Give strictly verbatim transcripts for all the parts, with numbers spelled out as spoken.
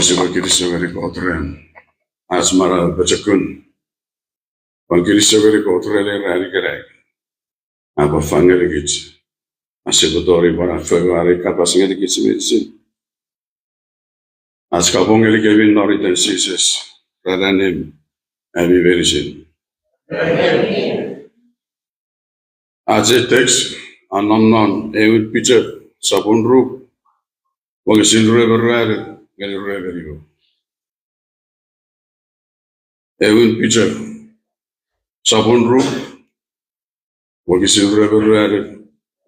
Sipwe kinisou ngeni Kot ren ach manau pochokun. Pwan kinisou ngeni Kot ren ei ran ikenai. A pwan fang ngenikich ach sipwe tongeni pwan afou an ei kapas ngenikich meinisin. Ach kapong ngenikemi non iten Jises, ran annim ami meinisin. Ach ei text a nom non Ewin Piter sopun ru, wokisin rue me ruanu ngeni rue me nimu. Ewin Piter sopun ru, wokisin rue me ruanu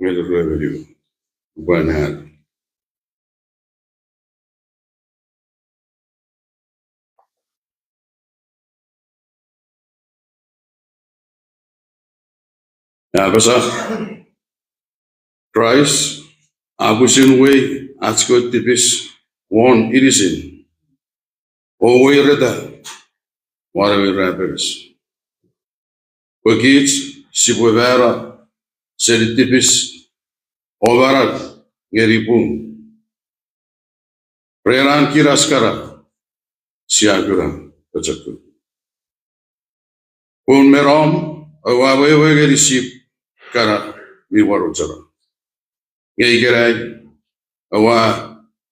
ngeni rue me nimu. Pwan an apasa, Kraist a pwisin uwei ach kewe tipis won inisin, o weireta won ewe irapenges, pwe kich sipwe mano seni tipis o manau ngeni pung. Ren an kinas kana sia kuna pochokun. Pun me nom oua wewe ngeni sip kana mi wanuchano. Nge ikenai oua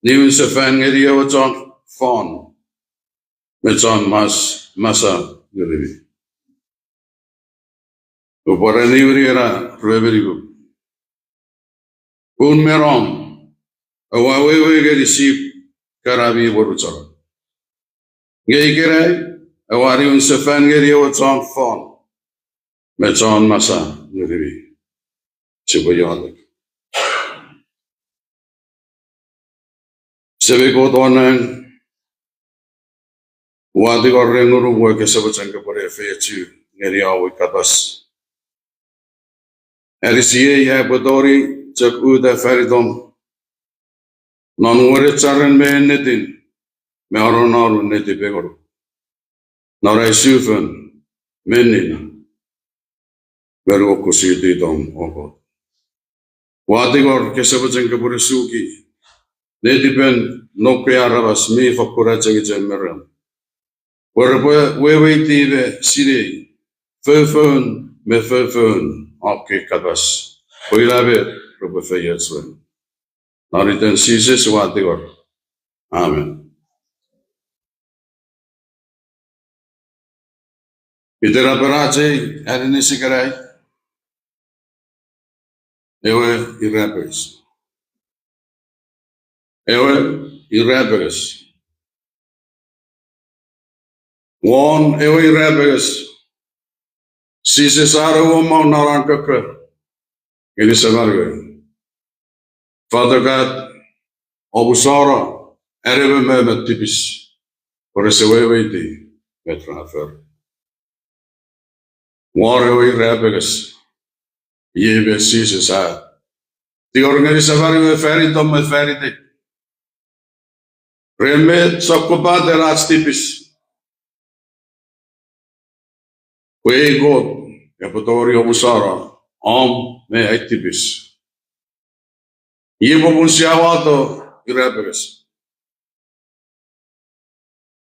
niwin sefan ngeni ewe chon fon me chon mas, masa ngunumi. Upwe niwini ena rue me nimu. Pun me nom oua wewe ngeni sip kana mi wanuchano. Nge ikenai oua niwin sefan ngeni ewe chon fon me chon masa ngunumi. Sipwe iotek. Semei Kot won nang, ua tingor ren Ngunum we kese mochen kopwe ne efeiochu ngeni om we kapas. Anisiei ai upwe tongeni chok uta fan itom non wenecharen me ennetin me anonanun netipei ngonuk non ai sufon me nin me nuokusiti itom, O Kot. Ua tingor kese mochen kopwe ne suki netipen noum kewe aramas mi fakkun achengicheng me rem, pwe repwe weweiti me sinei foufoun me foufoun om kei kapas, pwe ina met repwe feioch ren. Non iten Jises ua tingor. Amen. Itenapen ach ei aninis ikenai, ewe irapenges. Ewe irapenges. Won ewe irapenges, Jises a ne uomong non an kokko ngeni Seman we, Father God, omusano an emon me emon tipis pwe rese weweiti met ra fori. Won ewe irapenges, iei met Jises a tingor ngeni Seman we fan itom me fan itei ren met sokkopaten ach tipis, pwe ei Kot epwe tongeni omusano om me ai tipis. Iei popun sia wato irapenges.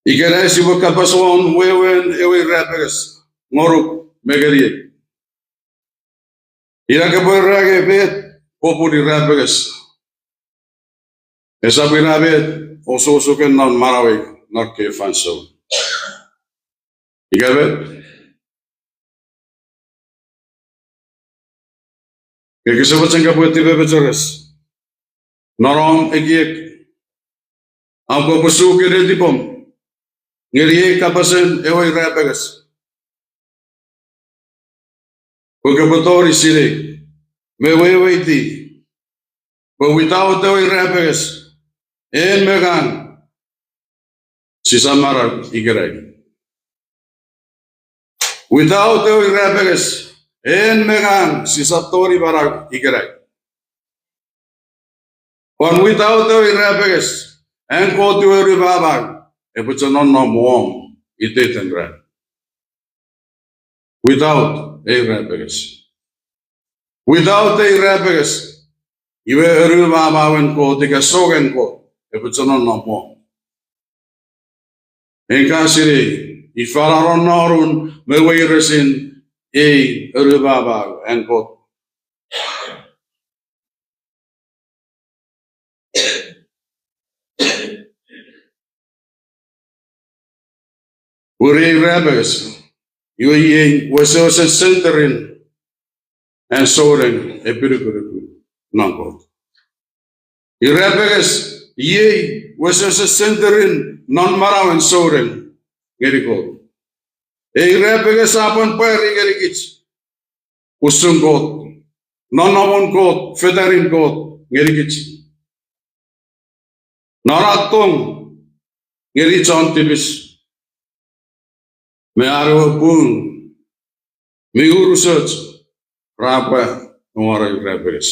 Ikenai sipwe kapas won wewen ewe irapenges ngonuk me ngeniei. Ina kopwe era nge met popun irapenges, esap ina met osukosuken non manauei non ekkei fansoun. Ika met, nge kese mochen kopwe tipemecheres non om ekiek, am kopwe suki netipom ngeni ei kapasen ewe irapenges, pwe kopwe tongeni sinei me weweiti pwe without ewe irapenges, en me ngang sisap manau ikenai. Without ewe irapenges, en me ngang sisap tongeni manau ikenai. Pwan without ewe irapenges, an Kot we ru mamau epwe chok nonnom womw iteiten ran. Without ei irapenges. Without ei irapenges, iwe ru mamauen Kot ika songen Kot epwe chok nonnom womw. En ka sinei ifa arononun me weiresin ei anumamau an Kot? Uri irapenges, iwe iei wesewesen senterin an souneng epinukunuku non Kot. Irapenges iei wesewesen senterin non manauen souneng ngeni Kot. Ei irapenges a pwan pwari ngenikich usun Kot, nonnomun Kot, fetanin Kot ngenikich. Non an tong ngeni chon tipis, me an ewe pung mi unusoch ra pwa won ewe irapenges.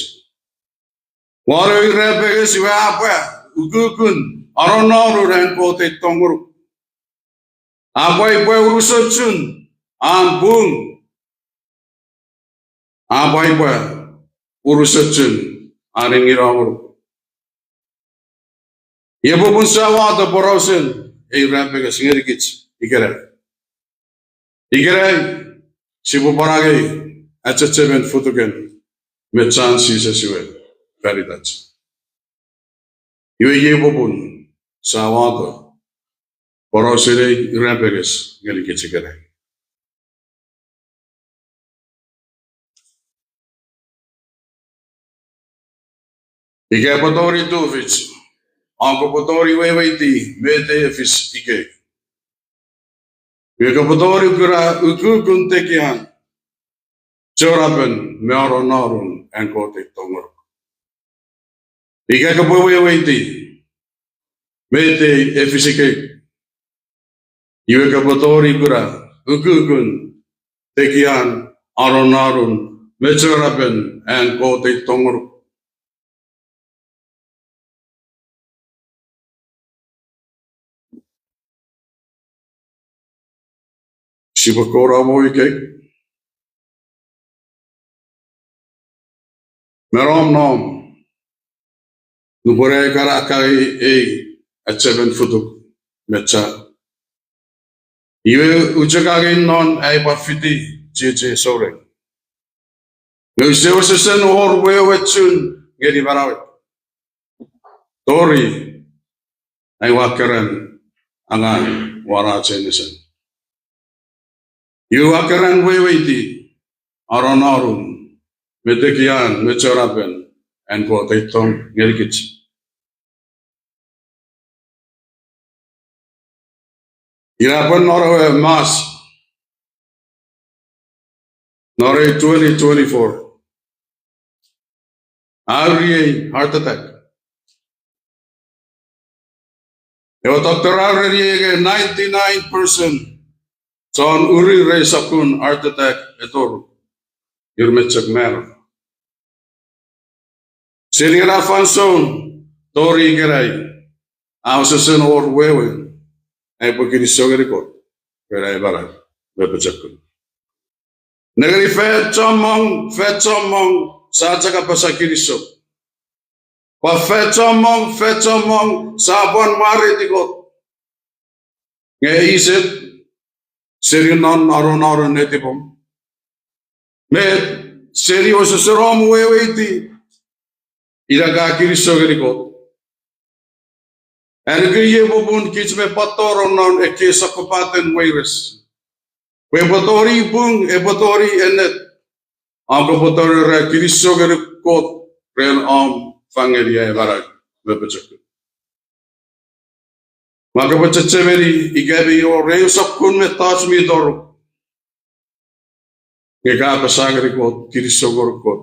Won ewe irapenges iwe a pwa ukukun arononun an Kot ei tong ngonuk. A pwa ipwe unusochun an pung. A pwa ipwe unusochun an nginongonuk. Iei popun sia wato porausen ei irapenges ngenikich ikenai. Ikenai, sipwe pwan angei achechemen futuken me chan Jises iwe fan itach. Iwe iei popun sia wato porausen ei irapenges ngenikich ikenai. Ika kopwe tongeni tufich, a kopwe tongeni weweiti met e fis ikei. Iwe kopwe tongeni kuna ukukun tekian, chonapen me arononun an Kot ei tong ngonuk. Ika kopwe weweiti met e fis ikei. Iwe kopwe tongeni kuna ukukun tekian, arononun me chonapen an Kot ei tong ngonuk. Sipwe kouno mo ikei. Me nom nom, nupwen ai kan akkaei ei achechemen futuk me cha, iwe ua chok angei non ai pwan fiti chiechi souneng. Nge use wesewesen wor wewe chun ngeni manauei tori ai ua keran angang won ach ei nesen. Iwe ua keran weweiti arononun me tekian me chonapen an Kot ei tong ngenikich. Ina pwe non ewe mas non ei twenty twenty-four, a uriei heart attack. Ewe doctor a ureniei ika ninety-nine percent chon uri rei sokkun heart attack etoruk, ir mi chok mano. Seni ena fansoun tori ikenai, a wesewesen wor wewen ai upwe kinisou ngeni Kot ren ai manau me pochokun. Nengeni, fan chommong, fan chommong sia chok apasa kinisou. Pwan fan chommong, fan chommong sia pwan mwareiti Kot. Nge iset seni non arononun netipom me seni wesewesen om weweiti ina ka kinisou ngeni Kot. An ika iei popun kich mi pwan tonong non ekkei sokkopaten weires, pwe epwe tongeni pung, epwe tongeni ennet, a kopwe tongeni ren kinisou ngeni Kot ren om fangeni ai manau me pochokun. Ua kopwe chechemeni ika mi wor eu sokkun mettoch mi toruk, nge ka apasa ngeni Kot, kinisou ngeni Kot.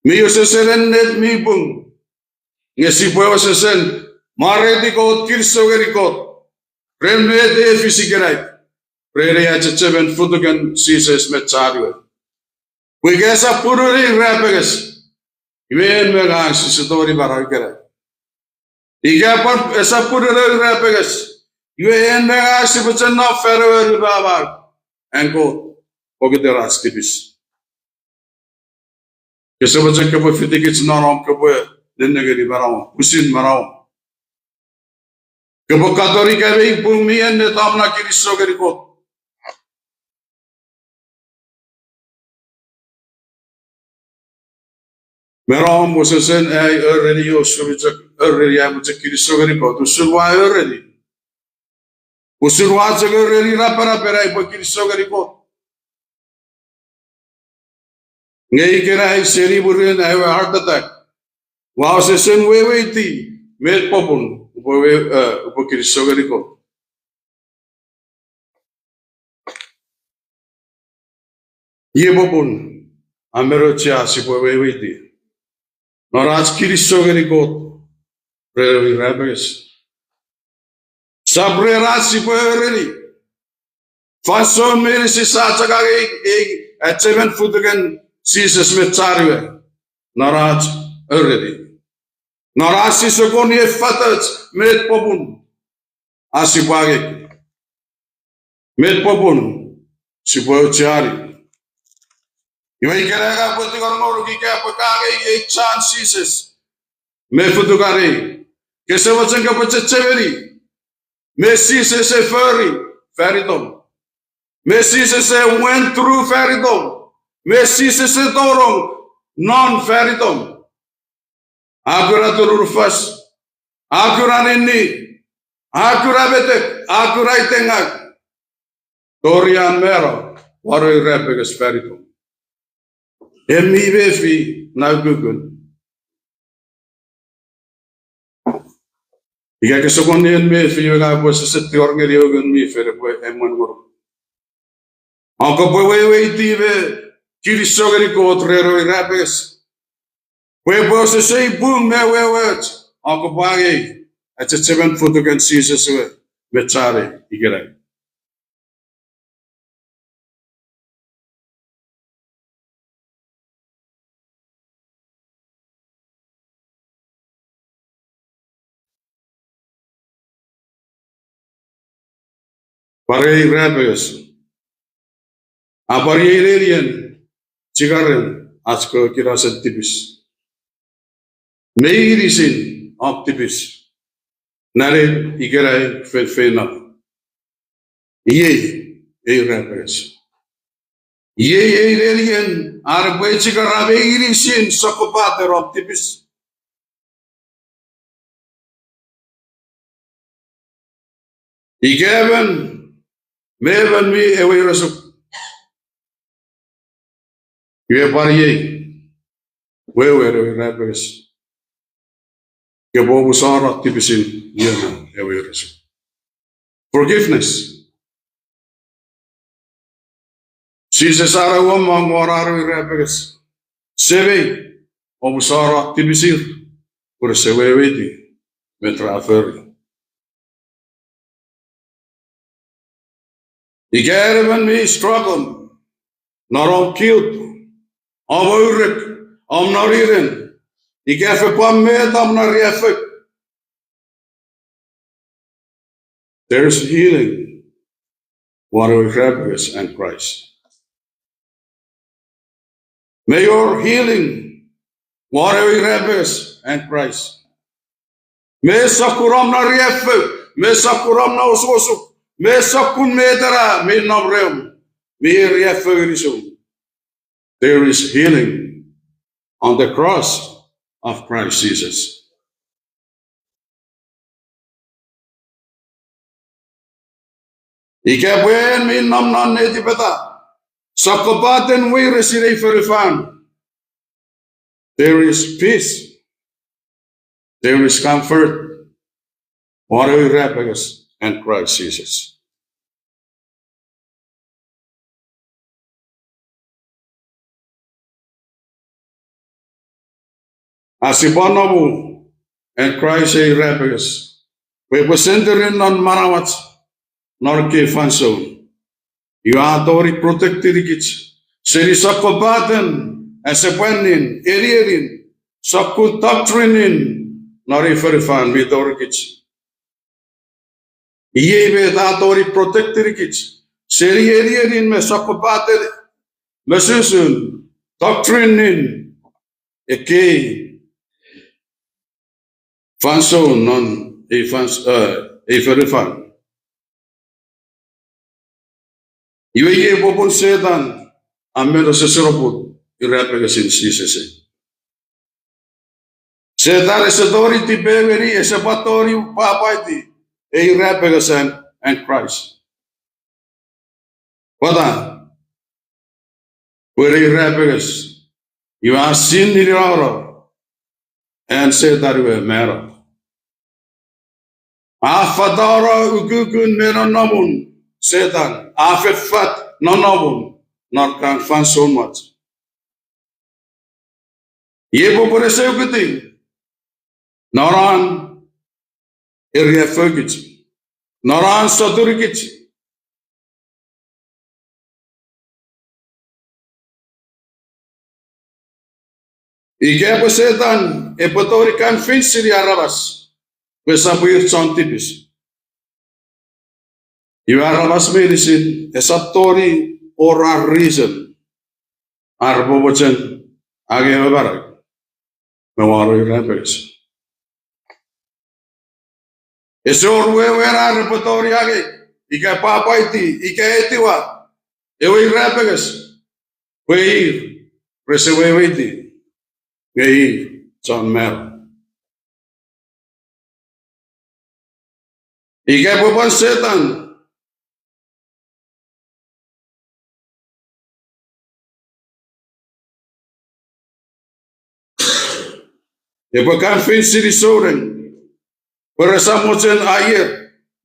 Mi wesewesen ennet mi pung, nge sipwe wesewesen mwareiti Kot, kinisou ngeni Kot ren met e fis ikenai, ren ei achechemen futuken Jises me chan we. Pwe ika esap pununei irapenges, iwe en me ngang sise tongeni manau ikenai. Ika pwan esap pununei irapenges, iwe en me ngang sipwe chok no fan ewe anumamau an Kot pokiten ach tipis. Kese mochen kopwe fitikich non om kopwe nennengeni manauom, pwisin manauom. Kopwe katon ika mei pung mi ennet om na kinisou ngeni Kot. Me nom wesewesen ai ereni, usun chok ereni ai upwe chok kinisou ngeni Kot, usun ua ereni. Usun ua chok ereni napanapen ai upwe kinisou ngeni Kot. Nge ikenai seni mwirin ai we heart attack, ua wesewesen weweiti met popun upwe we-, eh, upwe kinisou ngeni Kot. Iei popun a men auchea sipwe weweiti non ach kinisou ngeni Kot ren ewe irapenges. Sap ren ach sipwe ereni fansoun meinisin sia chok angei ei achechemen futuken Jises me chani we, non ach ereni, non ach sise kon efatoch met popun ach sipwe angei, met popun sipwe aucheani. Iwe ikenai ngang upwe tingor ngonuk ika pwe ka angei ei chan Jises me futukan ei, kese mochen kopwe chechemeni met Jises e fori fan itom, met Jises e went through fan itom, met Jises e tonong non fan itom. A kuna turunufas, a kuna ninni, a kuna metek, a kuna itengau, tori an mano won ewe irapenges fan itom. En mi mefi na ukukun. Ika kese kon en mefi, iwe ngang upwe sese tingor ngeni ewe Ngun mi Fel epwe emwen ngonuk. Om kopwe weweiti me kinisou ngeni Kot ren ewe irapenges, pwe epwe osesei pung me weweoch om kopwe angei achechemen futuken Jises ewe me chani ikenai. Pwan ei irapenges a pwan iei nenien chikaren ach kewe kinasen tipis. Meinisin om tipis, nanew, ikenai, feinfeino. Iei ei irapenges. Iei ei nenien ar epwe chikara meinisin sokkopaten om tipis. Ika emon me emon mi ewe weires, iwe pwan iei wewen ewe irapenges. Kopwe omusano tipisin ion ewe weires. Forgiveness. Jises a uwei won an ewe irapenges, Semei, omusano tipisir, pun ese weweiti met ra fori. Ika emon mi struggle non om guilt, om ourek, om noninen, ika fen pwan met om na riaffou, there is healing won ewe irapenges an Kraist. Mi wor healing won ewe irapenges an Kraist. Me sokkun om na riaffou, me sokkun om na osukosuk, me sokkun met ena mi nom reom, mi riaffou inisum, there is healing on the cross of Christ Jesus. Ika pwe en mi nom non netipeta sokkopaten weiresin ei fonufan, there is peace, there is comfort won ewe irapenges an Kraist Jises. Ach sipwe anomu an Kraist ei irapenges pwe epwe senterin non manauach non ekkei fansoun. Iwe a tongeni protect-ini kich seni sokkopaten asepwanin, enienin, sokkun doctrine-in non ei fonufan mi tori kich. Iei met a tongeni protect-ini kich seni enienin me sokkopaten mosusun, doctrine-in ekkei fansoun non ei fans-, eh, ei fonufan. Iwe iei popun Setan a men asesenoput irapengesin Jises. Setan ese tongeni tipeu ngeni, ese pwan tongeni pwapwaiti ei irapenges an, an Kraist. Pwata? Pwe irapenges, iwe a sinei nonnomun an Setan we mano. A fatano ukukun me nonnomun Setan, a fefat nonnomun non kan fansoun mwach. Iei popun ese ukutiw non an eriaffoukich, non an sotunikich. Ika pwe Setan epwe tongeni convince-ni aramas pwe esap ir chon tipis, iwe aramas meinisin esap tongeni wor ar reason ar repwe mochen angei ewe manau me wano irapenges. Ese wor wewen ar repwe tongeni angei ika pwapwaiti ika etiwa ewe irapenges pwe ir rese weweiti nge ir chon mano. Ika pwe pwan Setan epwe convince-ni souneng pwe resap mochen aier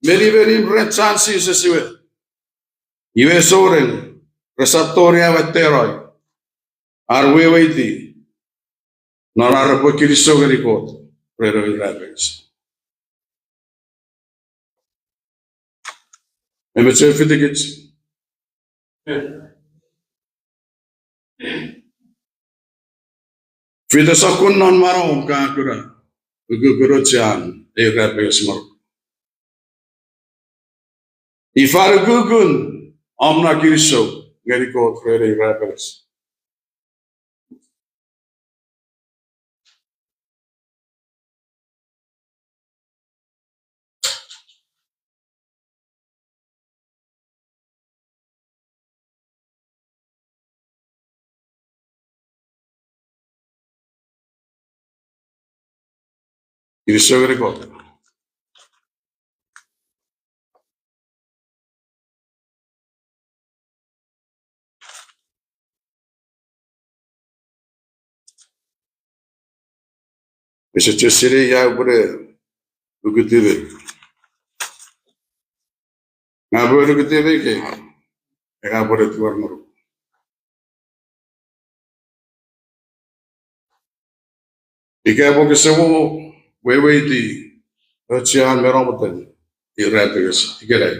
me nimenim ren chan Jises we, iwe souneng resap tongeni awatteno ar weweiti non ar repwe kinisou ngeni Kot ren ewe irapenges. Eme chok fitikich, fite sokkun non manauom ka kuna ukukun ochean ei irapenges ngonuk. Ifa ukukun om na kinisou ngeni Kot ren ei irapenges? Kinisou ngeni Kot. Ese chok sinei ia upwene ukutiw. Ngang upwe ukutiw ikei, ngang upwene tingor ngonuk. Ika pwe kese mo weweiti ochean me nomoten irapenges ikenai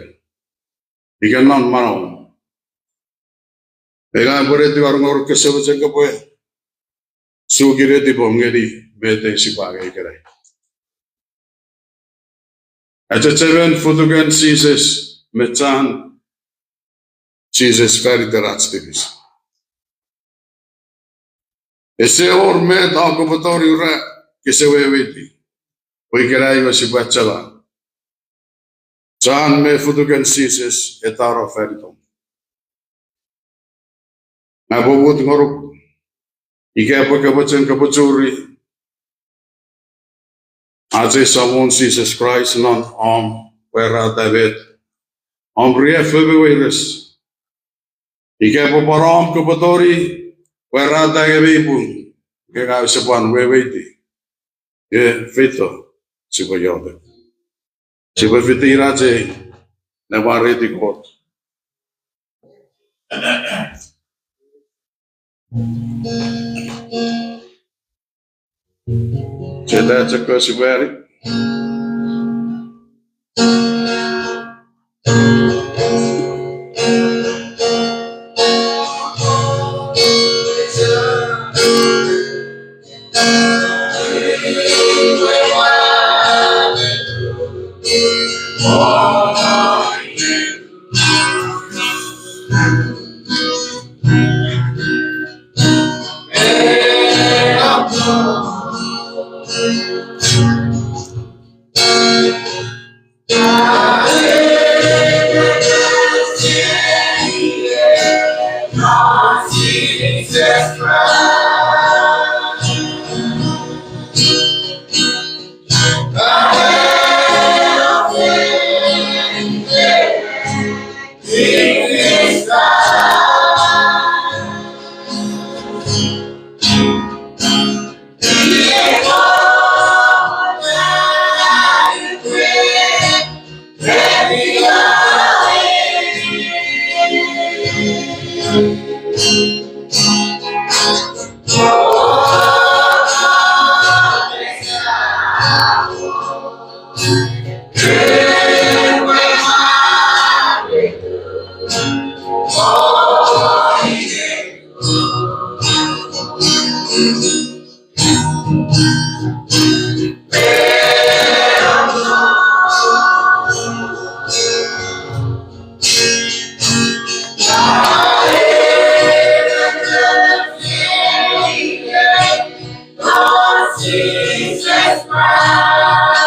ika non manauom, ngang upwene tingor ngonuk kese mochen kopwe suki netipom ngeni met sipwe angei ikenai. Achechemen futuken Jises me chan Jises fan iten ach tipis. Ese wor met a kopwe tongeni ura kese weweiti pwe ikenai iwe sipwe achema chan me futuken Jises e tano fan itom. Ngang upwe mut ngonuk ika pwe ke mochen kopwe churi ach ei Samon Jises Kraist non om pwarata met, om riaffou me weires. Ika pwe pwan om kopwe tongeni pwarata nge mei pung, nge ngang use pwan weweiti, nge feito, sipwe iotek. Sipwe fiti ach ei ne mwareiti Kot. Cheta chok sipwe ani. Jesus Christ.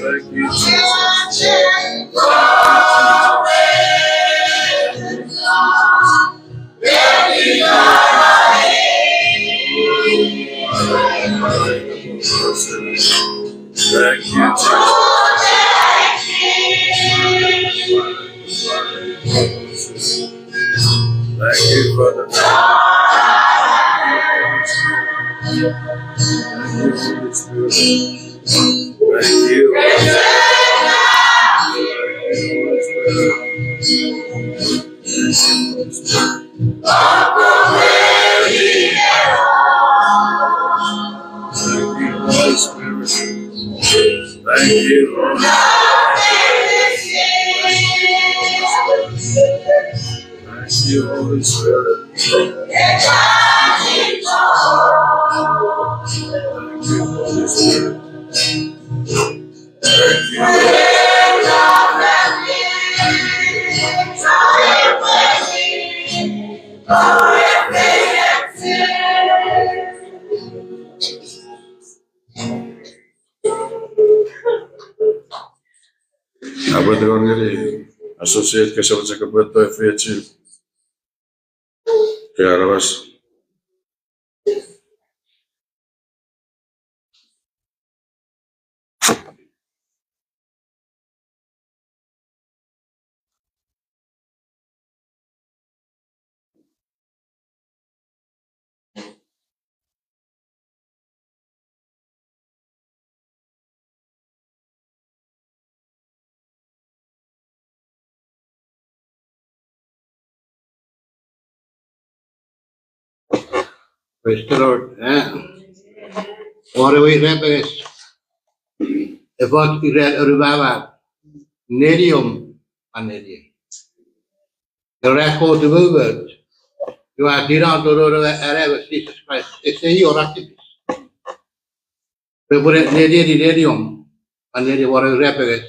Thank you, Jesus. Thank you, Father. Thank you, Holy Spirit. Thank you. Thank you, Holy Spirit. Thank you, Lord. Thank you, Holy Spirit. Thank you, Holy Spirit. Thank you, Lord. Apwetiti ngeni associate kese mochen kopwe feiochu ika aramas. Praise the Lord. Eh? Ore we irapenges. Efot ira onumama. neniom, a neniei. Era Kot umoumoch, iwe a tinato Noun we Anaemon Jises Kraist, ese wor ach tipis. Pwe epwe neneni neniom, a neniei won ewe irapenges.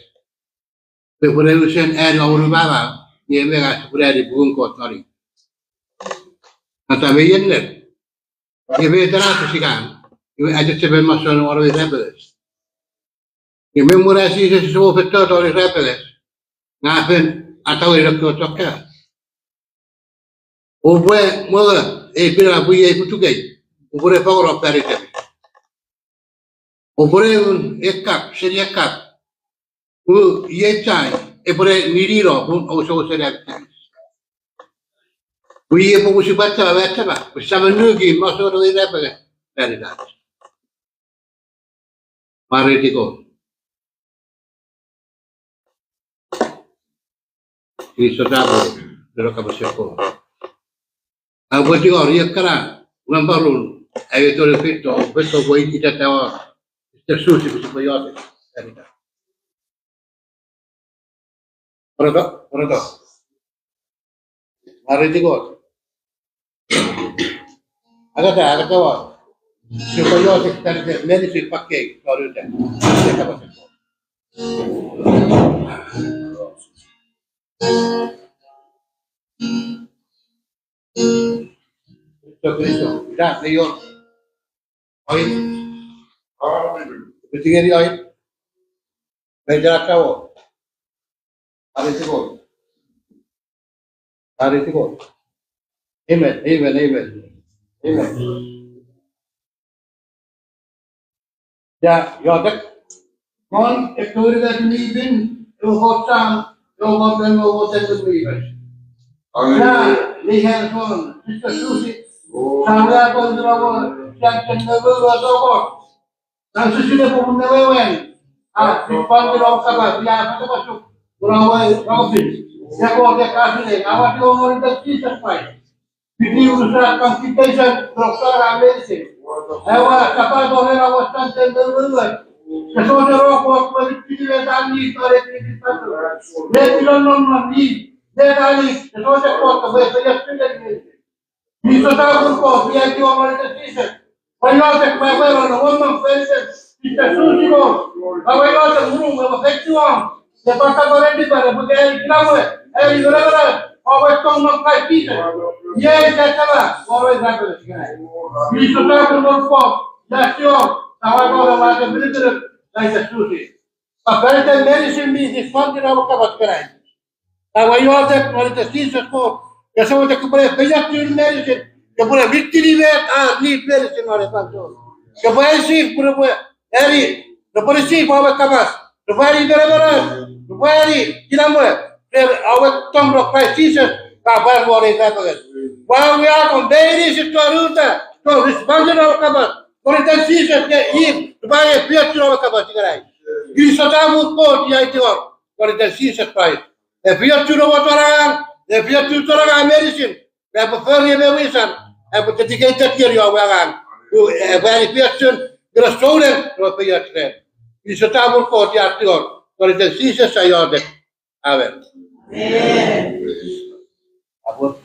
Pwe epwe unusen ani om unumama, nge me ngang sipwe ani pungun Kot non i. Nata me ien nge, nge me tena ach sikan, iwe ach semen mason won ewe irapenges. Nge me mwen an Jises ese mo feito non irapenges, nge a fen atawe ren ekkewe chon kaeo, oupwe mwo ei pin a pwi ei putukei, oupwe ne fangeno fan itemi. Oupwe ne un ekkap seni ekkap, pun iei chai epwe ne ninino pun ousousen ami tipis. Pwe iei popun sipwe achema, achema pwe sisap nuki masouen ewe irapenges fan itach. Mwareiti Kot. Kinisou chapur, nero kapasen Kot. Aupwe tingor ekkana, wen parun, aie tore feito, feito pwe itata ewe, Sister Susie pwe sipwe iotek fan itach. Poroto, poroto. Mwareiti Kot. Akata, akata wa. Sipwe iotek fan iten meinisin pakkei, tori uta. Kristo, Kristo. Ida, me ior. Oil. Piti ngeni oil. Me jana kawo. Mwareiti Kot. Mwareiti Kot. Amen, amen, amen. Amen. Ia, iotek. Kon ekkewe unungat mi pin, ewe Kot Sam, ewe Kot Nau, ewe Kot Nau mi pin. Ia, ni han kon, Sister Susie. Sam ia kon drawo, ia ken drawo drawo kon. Nang sisine popun ne wewen. A, sipwe pwan kino kapas, ia, kapas, kapas. Kuna we, kapas. Ia, ko, ia, kapas, ia, awa, kino, no, in the Jesus Christ. Fiti unusen consultation, doctor a medicine. Ewe, sapa to rera western tender wewe. Ke sote ro ko ko fiti le tani to le fiti pato. Le tilo non non ni. Le tani, ke sote ko ko we fiti le tani. Mi sota kun ko fiti ai ti wamari te Jesus. Wa iotek me wero no wamang fiti. Fiti susi ko. Wa iotek muru me wa fiti wam. Te pata pare di pare, pwe ke eri kinamwe, eri kinamwe, owe tong non Kraist Jises. Iei ika kama, owe rape sikai. Jises a kun non po, ya sio, tawa ko na wake biribirit, na ika susi. A pere te meinisin mi respond ina wakabat kerai. Tawa iotek, non iten Jises ko, ke sewe te kupre, pe ya tiun meinisin, ke pure mitini met, a, ni meinisin non e fansoun. Ke pwe esi, pure pwe, eri, repwe receive ewe kapas, repwe ani menemenoch, repwe ani kinamwe, ren ewe tong non Kraist Jises, ka pwan wor ei kapas. Pwan ewe akon meinisin chon uta, chon respond non ewe kapas, non iten Jises nge ir, repwe ani efeiochun ewe kapas ikenai. Kinisou chapur Kot ia itior, non iten Jises Kraist. Efeiochun ewe chon angang, efeiochun chon angang meinisin, epwe fori ewe wisan, epwe dedicate ngeni ewe angang. Epwe ani efeiochun, ngeni souneng, epwe efeioch ren. Kinisou chapur Kot ia itior, non iten Jises ai iotek. Amen. Amen. Apor.